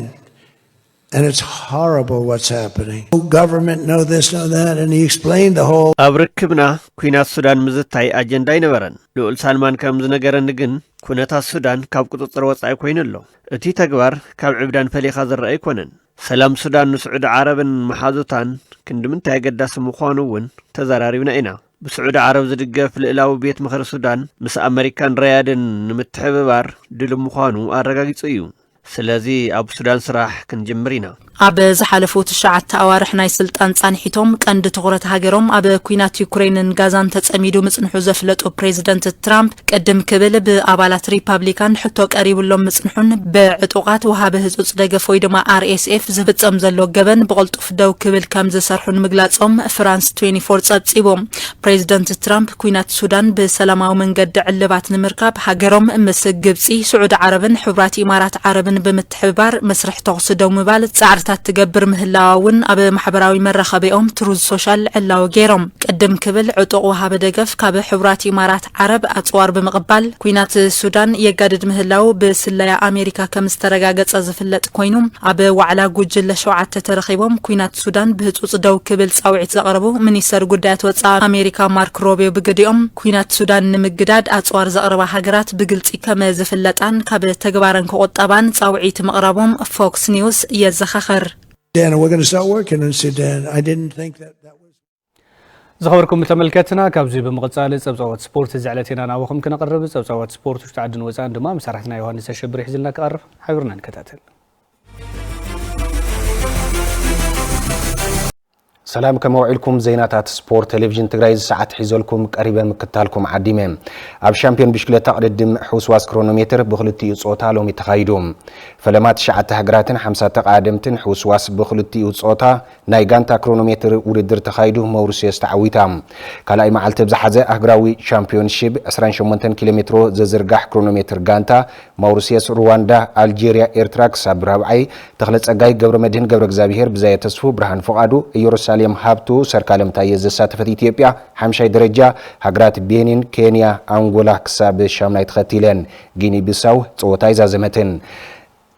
and it's horrible what's happening. No government, no this, no that," and he explained the whole ኣብ ርክብና ኲናት ሱዳን ምዝታይ ኣጀንዳ ኣይነበረን። ልኡል ሳልማን ከም ዝነገረኒ ግን፣ ኩነታት ሱዳን ካብ ቁጽጽር ወጻኢ ኮይኑ ኣሎ። እቲ ተግባር ካብ ዕብዳን ፈሊኻ ዝረኣ ኣይኮነን። ሰላም ሱዳን ንስዑዲ ዓረብን መሓዙታን ክንዲ ምንታይ ኣገዳሲ ምዃኑ እውን ተዘራሪብና ኢና። ብስዑዲ ዓረብ ዝድገፍ ልእላዊ ቤት ምኽሪ ሱዳን ምስ ኣመሪካን ራያድን ንምትሕብባር ድሉው ምዃኑ ኣረጋጊጹ እዩ። ስለዚ ኣብ ሱዳን ስራሕ ክንጅምር ኢና። ኣብ ዝሓለፉ ትሽዓተ ኣዋርሕ ናይ ስልጣን ጻንሒቶም፣ ቀንዲ ትኹረት ሃገሮም ኣብ ኲናት ዩክሬንን ጋዛን ተጸሚዱ ምጽንሑ ዘፍለጡ ፕሬዚደንት ትራምፕ፣ ቅድም ክብል ብኣባላት ሪፓብሊካን ሕቶ ቀሪብሎም ምጽንሑን፣ ብዕጡቓት ወሃቢ ህጹጽ ደገፍ ወይ ድማ ኣር ኤስ ኤፍ ዝፍጸም ዘሎ ገበን ብቕልጡፍ ደው ክብል ከም ዝሰርሑ ንምግላጾም ፍራንስ ትዌንቲ ፎር ጸብጺቡ። ፕሬዚደንት ትራምፕ፣ ኲናት ሱዳን ብሰላማዊ መንገዲ ዕልባት ንምርካብ፣ ሃገሮም ምስ ግብጺ፣ ስዑዲ ዓረብን ሕቡራት ኢማራት ዓረብን ብምትሕብባር መስርሕ ተኹሲ ደው ምባል ጻዕርታት ትገብር ምህላዋ እውን ኣብ ማሕበራዊ መራኸቢኦም ትሩዝ ሶሻል ዕላዊ ገይሮም። ቅድም ክብል፣ ዕጡቕ ወሃቢ ደገፍ ካብ ሕቡራት ኢማራት ዓረብ ኣጽዋር ብምቕባል፣ ኲናት ሱዳን የጋድድ ምህላው ብስለያ ኣሜሪካ ከም ዝተረጋገጸ ዝፍለጥ ኮይኑ፣ ኣብ ዋዕላ ጉጅለ ሸውዓተ ተረኺቦም ኲናት ሱዳን ብህጹጽ ደው ክብል ጻውዒት ዘቕረቡ ሚኒስተር ጉዳያት ወጻኢ ኣሜሪካ ማርክ ሮቢዮ ብግዲኦም፣ ኲናት ሱዳን ንምግዳድ ኣጽዋር ዘቕርባ ሃገራት ብግልጺ ከም ዝፍለጣን ካብ ተግባረን ክቑጠባን ጻውዒት ምቕራቦም ፎክስ ኒውስ የዘኻኽር። Dan, we're gonna start working in Sudan. I didn't think that that was ዝኸበርኩም ተመልከትና፣ ካብዚ ብምቕጻል ጸብጻባት ስፖርት እዚ ዕለት ኢና ናባኹም ክነቕርብ። ጸብጻባት ስፖርት ውሽጢ ዓድን ወጻእን ድማ መሳርሕትና ዮሃንስ ኣሸብር ይሕዝልና ክቐርብ፣ ሓቢርና ንከታተል። ሰላም፣ ከመይ ውዒልኩም? ዜናታት ስፖርት ቴሌቪዥን ትግራይ እዚ ሰዓት ሒዘልኩም ቀሪበ፣ ምክታልኩም ዓዲመ። ኣብ ሻምፒዮን ብሽክለታ ቅድድም ሕውስዋስ ክሮኖሜትር ብክልቲኡ ጾታ ሎሚ ተኻይዱ። ፈለማ ትሽዓተ ሃገራትን ሓምሳ ተቓደምትን ሕውስዋስ ብክልቲኡ ጾታ ናይ ጋንታ ክሮኖሜትር ውድድር ተኻይዱ፣ መውሪስዮስ ተዓዊታ። ካልኣይ መዓልቲ ብዝሓዘ ኣህጉራዊ ሻምፒዮንሺፕ ዕስራን ሸሞንተን ኪሎ ሜትሮ ዘዝርጋሕ ክሮኖሜትር ጋንታ ማውሪስየስ፣ ሩዋንዳ፣ ኣልጄርያ፣ ኤርትራ ክሳብ ራብዓይ፣ ተኽለ ጸጋይ፣ ገብረ መድህን ገብረ እግዚኣብሔር፣ ብዛየ ተስፉ፣ ብርሃን ፍቓዱ፣ ኢየሩሳሌም ሃብቱ፣ ሰርካለም ታየ ዘሳተፈት ኢትዮጵያ ሓምሻይ ደረጃ፣ ሃገራት ቤኒን፣ ኬንያ፣ ኣንጎላ ክሳብ ሻምናይ ተኸቲለን። ጊኒ ቢሳው ጸወታ ኣይዛዘመትን።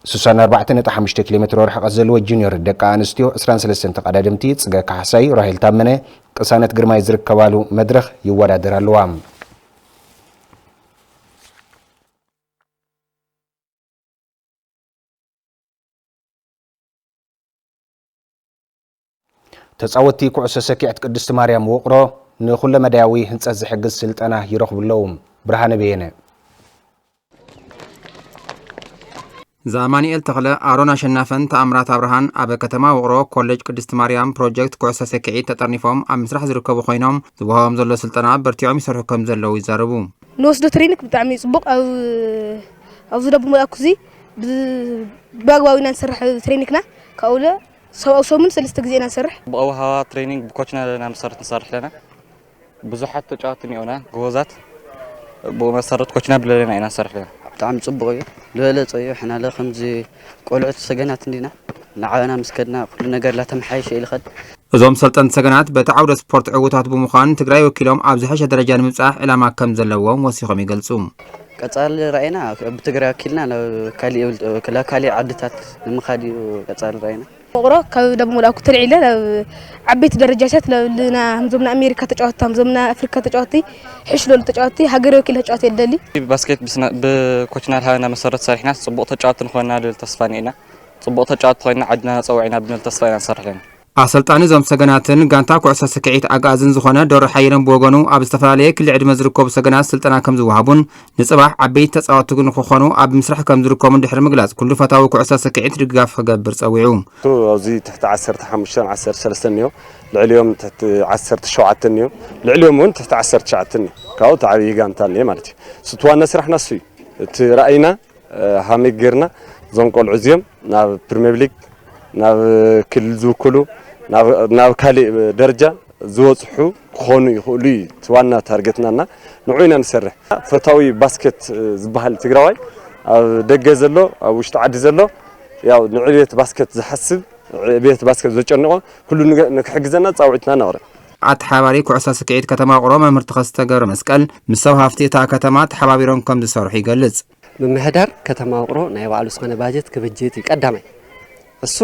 ስሳን ኣርባዕተ ነጥቢ ሓሙሽተ ኪሎ ሜትሮ ርሕቀት ዘለዎ ጁኒዮር ደቂ ኣንስትዮ ዕስራን ሰለስተን ተቐዳደምቲ ጽገ ካሕሳይ፣ ራሄል ታመነ፣ ቅሳነት ግርማይ ዝርከባሉ መድረኽ ይወዳደራ ኣለዋ። ተጻወትቲ ኩዕሶ ሰኪዐት ቅድስቲ ማርያም ውቕሮ ንኹለመዳያዊ ህንጸት ዝሕግዝ ስልጠና ይረኽቡ ኣለዉ። ብርሃነ በየነ። ዘኣማኑኤል ተኽለ፣ ኣሮን ኣሸናፈን ተኣምራት ኣብርሃን ኣብ ከተማ ውቕሮ ኮሌጅ ቅድስቲ ማርያም ፕሮጀክት ኩዕሶ ሰኪዒት ተጠርኒፎም ኣብ ምስራሕ ዝርከቡ ኮይኖም፣ ዝወሃቦም ዘሎ ስልጠና በርቲዖም ይሰርሑ ከም ዘለዉ ይዛረቡ። ንወስዶ ትሬኒክ ብጣዕሚ እዩ ጽቡቕ። ኣብ ኣብዚ ደቡብ መልኣኩ እዚ ብ- ብኣግባቡ ኢና ንሰርሕ ትሬኒክና። ካብኡ ለ ሰብኣዊ ሰሙን ሰለስተ ግዜ ኢና ንሰርሕ። ብኣወሃባ ትሬኒንግ ብኮችና ዘለና መሰረት ንሰርሕ ኣለና። ብዙሓት ተጫወቲ እኒኦና፣ ጎበዛት። ብኡ መሰረት ኮችና ብለለና ኢና ንሰርሕ ኣለና። ብጣዕሚ ጽቡቕ እዩ። ዝበለጸ እዩ። ሕና ለ ከምዚ ቆልዑት ሰገናት እንዲና። እናዓበና ምስ ከድና ኩሉ ነገር ላተመሓየሸ ኢልኸድ። እዞም ሰልጠንቲ ሰገናት በቲ ዓውደ ስፖርት ዕዉታት ብምዃን ትግራይ ወኪሎም ኣብ ዝሐሸ ደረጃ ንምብጻሕ ዕላማ ከም ዘለዎም ወሲኾም ይገልጹ። ቀጻሊ ራእይና ብትግራይ ወኪልና ናብ ካሊእ ውልቀ-፣ ናብ ካሊእ ዓድታት ንምኻድ እዩ ቀጻሊ ራእይና። ውቕሮ ካብ ደቡብ መልኣኩ ተልዒለ ናብ ዓበይቲ ደረጃታት ለብልና፣ ከምዞም ናይ ኣሜሪካ ተጫወትታ፣ ከምዞም ናይ ኣፍሪካ ተጫወቲ፣ ሕሽ ለሉ ተጫወቲ፣ ሃገር ወኪል ተጫወቲ የደሊ። ባስኬት ብስና-፣ ብኮችና ልሃበና መሰረት ሰሪሕና ጽቡቕ ተጫወቲ ንኾንና ልብል ተስፋ ኒኤና። ጽቡቕ ተጫወቲ ኮይንና ዓድና ነጸውዕ ኢና ብንብል ተስፋ ኢና ንሰርሕ ኣለና። ኣሰልጣኒ እዞም ሰገናትን ጋንታ ኩዕሶ ስክዒት ኣግኣዝን ዝኾነ ዶሮ ሓየሎም ብወገኑ፣ ኣብ ዝተፈላለየ ክሊ ዕድመ ዝርከቡ ሰገናት ስልጠና ከም ዝወሃቡን ንጽባሕ ዓበይቲ ተጻወትቲ ንክኾኑ ኣብ ምስራሕ ከም ዝርከቡ ድሕሪ ምግላጽ፣ ኩሉ ፈታዊ ኩዕሶ ስክዒት ድጋፍ ክገብር ጸዊዑ። እቱ ኣብዚ ትሕቲ ዓሰርተ ሓሙሽተ ዓሰርተ ሰለስተ እኒኦ፣ ልዕሊኦም ትሕቲ ዓሰርተ ሸውዓተ እኒኦ፣ ልዕሊኦም እውን ትሕቲ ዓሰርተ ትሽዓተ እኒኦ። ካብኡ እቲ ዓብዪ ጋንታ እኒኦ ማለት እዩ። እሱ እቲ ዋና ስራሕና እሱ እዩ። እቲ ራእይና እ፣ ሃመይ ጌርና እዞም ቆልዑ እዚኦም ናብ ፕሪምየር ሊግ፣ ናብ ክልል ዝውክሉ፣ ናብ፣ ናብ ካሊእ ደረጃ ዝበፅሑ ክኾኑ ይኽእሉ እዩ እቲ ዋና ታርጌትና እና ንዑ ኢና ንሰርሕ። ፈታዊ ባስኬት፣ እ፣ ዝበሃል ትግራዋይ ኣብ ደገ ዘሎ፣ ኣብ ውሽጢ ዓዲ ዘሎ፣ ያው ንዕብየት ባስኬት ዝሓስብ፣ ዕብየት ባስኬት ዘጨንቆ ኩሉ ንገ-፣ ንክሕግዘና ፃውዒትና ነቕርብ። ኣተሓባሪ ኩዕሶ ስክዒት ከተማ ውቕሮ መምህር ተኸስተ ገብረ መስቀል ምስ ሰብ ሃፍቲ እታ ከተማ ተሓባቢሮም ከም ዝሰርሑ ይገልጽ። ምምሕዳር ከተማ ውቕሮ ናይ ባዕሉ ዝኾነ ባጀት ክብጅት እዩ ቀዳማይ። እሱ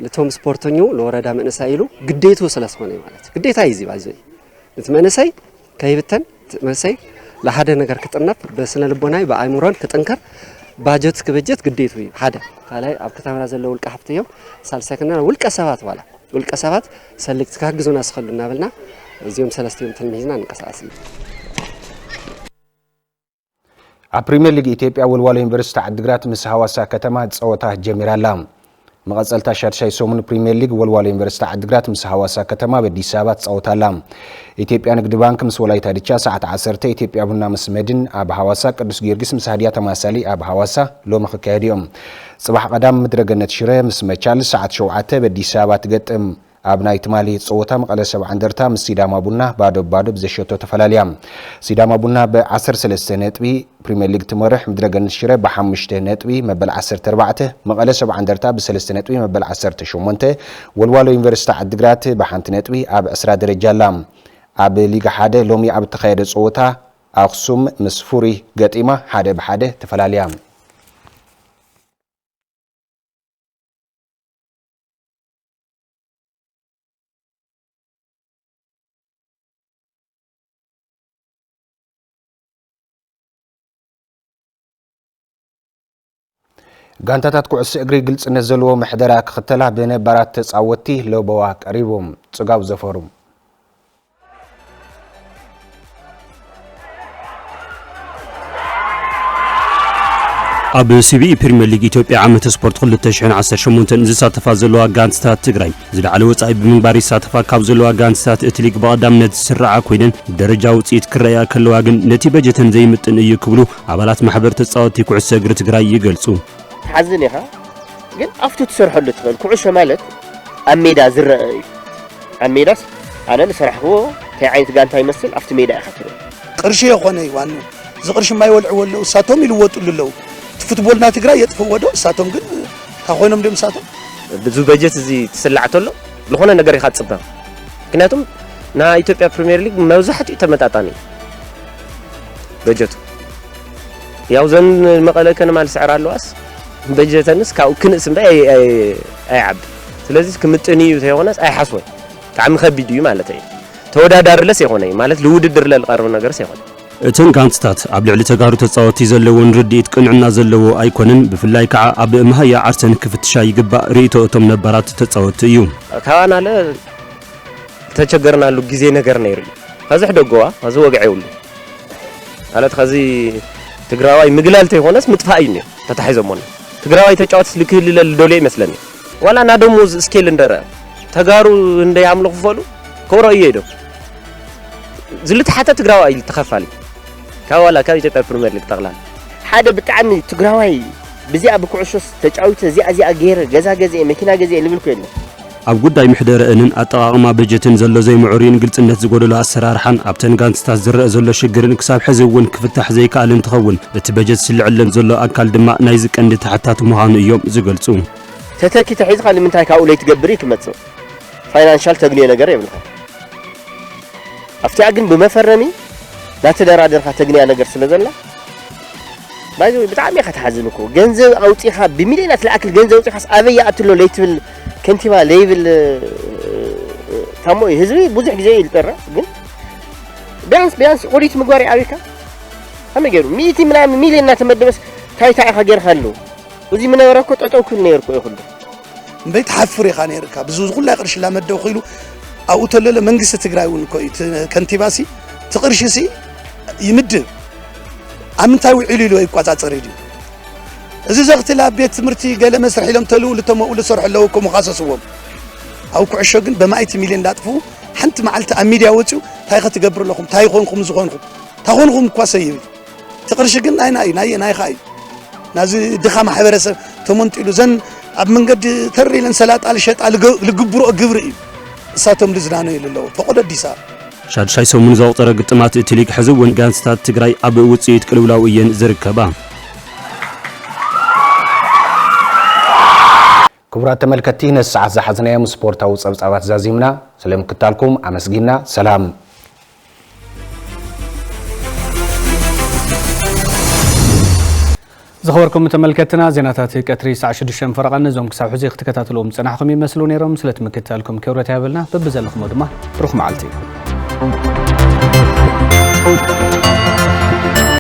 ነቶም ስፖርተኛው ለወረዳ መንእሰይ ኢሉ ግዴቱ ስለ ዝኾነ እዩ ማለት እዩ። ግዴታ እዩ እዚ ባይዘ። እቲ መንእሰይ ከይብተን፣ እቲ መንእሰይ ለሓደ ነገር ክጥርነፍ፣ በስነ ልቦናዊ ብኣእምሮን ክጥንከር ባጀት ክብጅት ግዴቱ እዩ። ሓደ። ካልኣይ ኣብ ከተማና ዘለዉ ውልቀ ሃፍቲ እዮም። ሳልሳይ ከና ውልቀ ሰባት ዋላ። ውልቀ ሰባት ሰልክት ክሕግዙና ዝኸሉ እናበልና እዚኦም ሰለስቲኦም ትልሚ ሒዝና ንንቀሳቐስ እዩ። ኣብ ፕሪምየር ሊግ ኢትዮጵያ ወልዋሎ ዩኒቨርሲቲ ዓዲግራት ምስ ሃዋሳ ከተማ ጸወታ ጀሚራ ኣላ። መቐጸልታ ሻድሻይ ሰሙን ፕሪምየር ሊግ ወልዋሎ ዩኒቨርሲቲ ዓዲግራት ምስ ሃዋሳ ከተማ ኣብ ኣዲስ ኣበባ ትጻወት ኣላ። ኢትዮጵያ ንግዲ ባንክ ምስ ወላይታ ድቻ ሰዓት ዓሰርተ፣ ኢትዮጵያ ቡና ምስ መድን ኣብ ሃዋሳ፣ ቅዱስ ጊዮርጊስ ምስ ሃድያ ተማሳሊ ኣብ ሃዋሳ ሎሚ ክካየዱ እዮም። ጽባሕ ቀዳም ምድረ ገነት ሽረ ምስ መቻል ሰዓት ሸውዓተ ኣብ ኣዲስ ኣበባ ትገጥም። ኣብ ናይ ትማሊ ጸወታ መቐለ ሰብዓ እንደርታ ምስ ሲዳማ ቡና ባዶ ባዶ ብዘሸቶ ተፈላልያ። ሲዳማ ቡና ብ ዓሰርተ ሰለስተ ነጥቢ ፕሪምየር ሊግ ትመርሕ፣ ምድረ ገነት ሽረ ብሓሙሽተ ነጥቢ መበል ዓሰርተ ኣርባዕተ፣ መቐለ ሰብዓ እንደርታ ብሰለስተ ነጥቢ መበል ዓሰርተ ሸሞንተ፣ ወልዋሎ ዩኒቨርሲቲ ዓዲግራት ብሓንቲ ነጥቢ ኣብ ዕስራ ደረጃ ኣላ። ኣብ ሊግ ሓደ ሎሚ ኣብ እተኻየደ ጸወታ ኣኽሱም ምስ ፉሪ ገጢማ ሓደ ብሓደ ተፈላልያ። ጋንታታት ኩዕሶ እግሪ ግልጽነት ዘለዎ ምሕደራ ክኽተላ ብነባራት ተጻወትቲ ለበዋ ቀሪቡ። ጽጋቡ ዘፈሩ። ኣብ ሲቢኢ ፕሪምየር ሊግ ኢትዮጵያ ዓመተ ስፖርት ክልተ ሽሕን ዓሰርተ ሸሞንተን ዝሳተፋ ዘለዋ ጋንትታት ትግራይ ዝለዓለ ወጻኢ ብምግባር ይሳተፋ ካብ ዘለዋ ጋንትታት እቲ ሊግ ብቐዳምነት ዝስርዓ ኮይነን፣ ደረጃ ውጽኢት ክረኣያ ከለዋ ግን ነቲ በጀተን ዘይምጥን እዩ ክብሉ ኣባላት ማሕበር ተጻወትቲ ኩዕሶ እግሪ ትግራይ ይገልጹ። ትሓዝን ኢኻ፣ ግን ኣብቲ ትሰርሐሉ ትኽእል። ኩዕሾ ማለት ኣብ ሜዳ ዝረአ እዩ። ኣብ ሜዳስ ኣነ ዝሰራሕክዎ እንታይ ዓይነት ጋንታ ይመስል ኣብቲ ሜዳ ኢኻ ትርኢ። ቅርሺ የኾነ ዋኑ እዚ ቅርሺ የማይወልዕዎ ኣለዉ፣ እሳቶም ይልወጡሉ ኣለዉ። እቲ ፉትቦልና ትግራይ የጥፍዎ ዶ? እሳቶም ግን እንታይ ኮይኖም ድም እሳቶም? ብዙ በጀት እዚ ትስላዕ ተሎ ዝኾነ ነገር ኢኻ ትፅበ። ምክንያቱም ናይ ኢትዮጵያ ፕሪምየር ሊግ መብዛሕትኡ ተመጣጣኒ እዩ በጀቱ። ያው ዘን መቐለ ከነማ ዝስዕራ ኣለዋስ በጀተንስ ካብኡ ክንእስ እምበር ኣይ- ኣይ- ኣይዓቢ። ስለዚ ክምጥን እዩ ተይኾነስ ኣይሓስቦን። ብጣዕሚ ከቢድ እዩ ማለት እዩ። ተወዳዳሪለስ የኾነ እዩ ማለት ልውድድር ለልቐርብ ነገርስ የኾነ። እተን ጋንትታት ኣብ ልዕሊ ተጋሩ ተጻወትቲ ዘለወን ርድኢት ቅንዕና ዘለዎ ኣይኮነን፣ ብፍላይ ከዓ ኣብ መሃያ ዓርሰን ክፍትሻ ይግባእ ርእይቶ እቶም ነባራት ተጻወትቲ እዩ። ካባናለ ተቸገርናሉ ግዜ ነገር ነይሩ እዩ። ከዚ ሕደጎዋ ከዚ ወግዐ ይብሉ ማለት ከዚ ትግራዋይ ምግላል ተይኮነስ ምጥፋእ እዩ ነይሩ ተታሒዞሞና። ትግራዋይ ተጫወትስ ልክህልለ ልደልዮ ይመስለኒ። ዋላ ናደሞዝ ስኬል እንደረ ተጋሩ እንደይ ኣምልኹ ፈሉ ከብሮ እየ ዶ ዝልተሓተ ትግራዋይ እዩ ተኸፋሊ ካብ ዋላ ካብ ኢትዮጵያ ፕሪምየር ሊግ ጠቕላላ። ሓደ ብጣዕሚ ትግራዋይ ብዚኣ ብኩዕሾስ ተጫዊተ እዚኣ እዚኣ ገይረ ገዛ ገዚኤ መኪና ገዚኤ ልብል ኮ የለን። ኣብ ጉዳይ ምሕደረአንን ኣጠቓቕማ በጀትን ዘሎ ዘይምዕሩይን ግልጽነት ዝጎደሎ ኣሰራርሓን ኣብተን ጋንትታት ዝረአ ዘሎ ሽግርን ክሳብ ሕዚ እውን ክፍታሕ ዘይከኣል እንትኸውን፣ እቲ በጀት ዝስልዐለን ዘሎ ኣካል ድማ ናይዚ ቀንዲ ተሓታቲ ምዃኑ እዮም ዝገልጹ። ተተኪ ተሒዝካ ንምንታይ ካብኡ ለይትገብር እዩ ክመፅእ። ፋይናንሻል ተግንዮ ነገር የብልካ። ኣብቲኣ ግን ብመፈረሚ ናተደራደርካ ተግንያ ነገር ስለ ዘላ ባይዘ ብጣዕሚ ኢኻ ትሓዝን እኮ። ገንዘብ ኣውፂኻ ብሚልዮናት ዝኣክል ገንዘብ ኣውፂኻስ ኣበይ ይኣትሎ ለይትብል ከንቲባ ለይብል ታሞ እዩ። ህዝቢ ብዙሕ ግዜ ይልጠራ ግን ቢያንስ ቢያንስ ኦዲት ምግባር ይኣብካ። ከመይ ገይሩ ሚእቲ ምናምን ሚልዮን እናተመደበስ ታይታ ኢኻ ገይርካ ኣለዉ። እዚ ምነበረ እኮ ጠጠው ክብል ነይሩ እኮ ይኹሉ። እምበይ ትሓፍር ኢኻ ነይርካ። ብዙ ኩላይ ቅርሺ ላመደብኩ ኢሉ ኣብኡ ተለለ መንግስቲ ትግራይ እውን እኮ እዩ። እቲ ከንቲባሲ እቲ ቅርሺሲ ይምድብ ኣብ ምንታይ ውዒሉ ኢሉ ይቋፃፀር እዩ ድዩ? እዚ ዘኽትል ኣብ ቤት ትምህርቲ ገለ መስርሕ ኢሎም ተልው ልተመኡ ልሰርሑ ኣለዉ እኮ መኻሰስዎም። ኣብ ኩዕሾ ግን በማእቲ ሚልዮን ላጥፉ ሓንቲ መዓልቲ ኣብ ሚድያ ወፂኡ እንታይ ከትገብር ኣለኹም እንታይ ይኾንኩም ዝኾንኩም እንታይ ኾንኩም እኳ ሰይብል እቲ ቅርሺ ግን ናይና እዩ ናየ ናይኻ እዩ ናዚ ድኻ ማሕበረሰብ ተመንጢሉ ዘን ኣብ መንገዲ ተር ኢለን ሰላጣ ልሸጣ ልግ- ልግብርኦ ግብሪ እዩ እሳቶም ልዝናነዩ ኣለዎ ፈቆዶ ኣዲስ ኣበባ ሻድሻይ ሰሙን ዘቑፀረ ግጥማት እቲ ሊግ ሕዚ እውን ጋንትታት ትግራይ ኣብ ውፅኢት ቅልውላው እየን ዝርከባ። ክቡራት ተመልከትቲ ነዚ ሰዓት ዝሓዝናዮም ስፖርታዊ ጸብጻባት ዛዚምና ስለምክታልኩም ኣመስጊና ሰላም። ዝኸበርኩም ተመልከትና ዜናታት ቀትሪ ሰዓት ሽዱሽተ ፈረቓ ነዞም ክሳብ ሕዚ ክትከታተልዎም ዝጸናሕኩም ይመስሉ ነይሮም። ስለቲ ምክትታልኩም ክብረት ያበልና። በብዘለኹሞ ድማ ብሩኽ መዓልቲ።